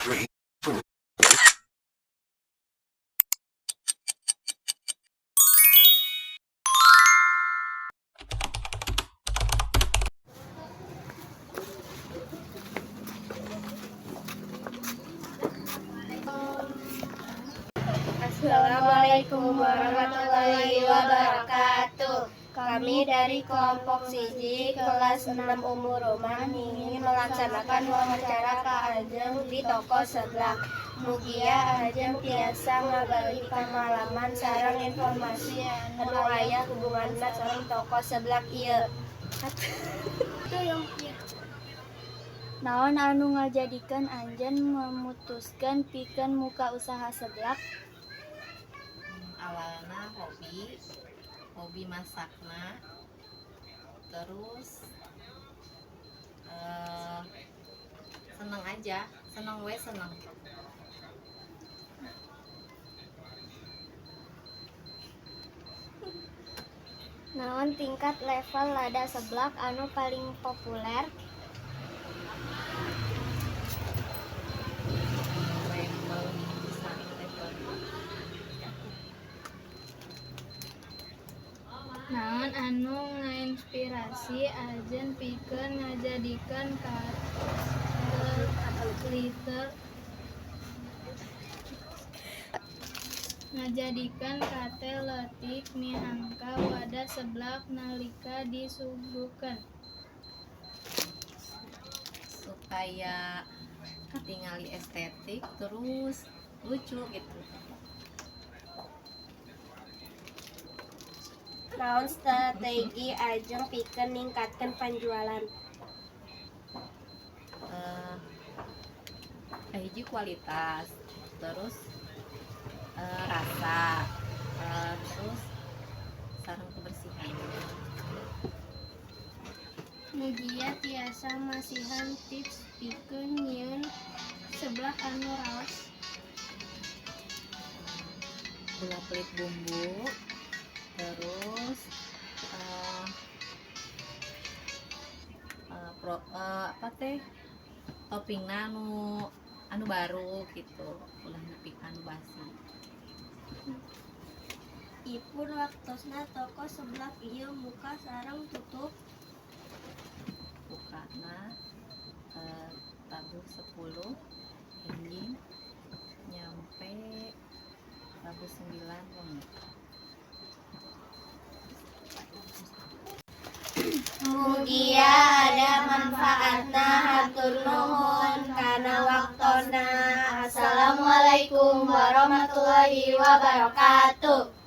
Three, four. Assalamualaikum warahmatullahi wabarakatuh. Kami dari kelompok 1 kelas 6 Ummu Rohmah ingin melaksanakan wawancara ka Ajeng di toko seblak. Mugia Ajeng tiasa ngabagi pengalaman sareng informasi anu aya hubunganna sareng toko seblak ieu. Naon anu ngajadikeun anjeun memutuskeun pikeun muka usaha seblak? Awalna hobi, hobi masakna, terus seneng aja, seneng we, seneng. Naon tingkat level lada seblak anu paling populer? Level bisa level. Naon anu ngainspirasi Ajen pikeun ngajadikeun liter ngajadikeun kate leutik minangka wadah seblak nalika disuguhkeun? Supaya katingali estetik, terus lucu gitu. Naon strategi Ajeng pikeun ningkatkeun panjualan? Hiji kualitas, terus rasa, terus sareng kebersihan. Mugia tiasa masihan tips pikeun nyieun seblak anu raos. Gula pelit bumbu, terus apa teh, toppingna anu anu baru gitu, ulah nepi anu basi. Ipun waktosna toko seblak ieu muka sareng tutup? Bukana tabuh 10 enjing nyampe tabuh 9 wengi. Mugia ada manfaatna, hatur nuhun kana waktosna. Assalamualaikum warahmatullahi wabarakatuh.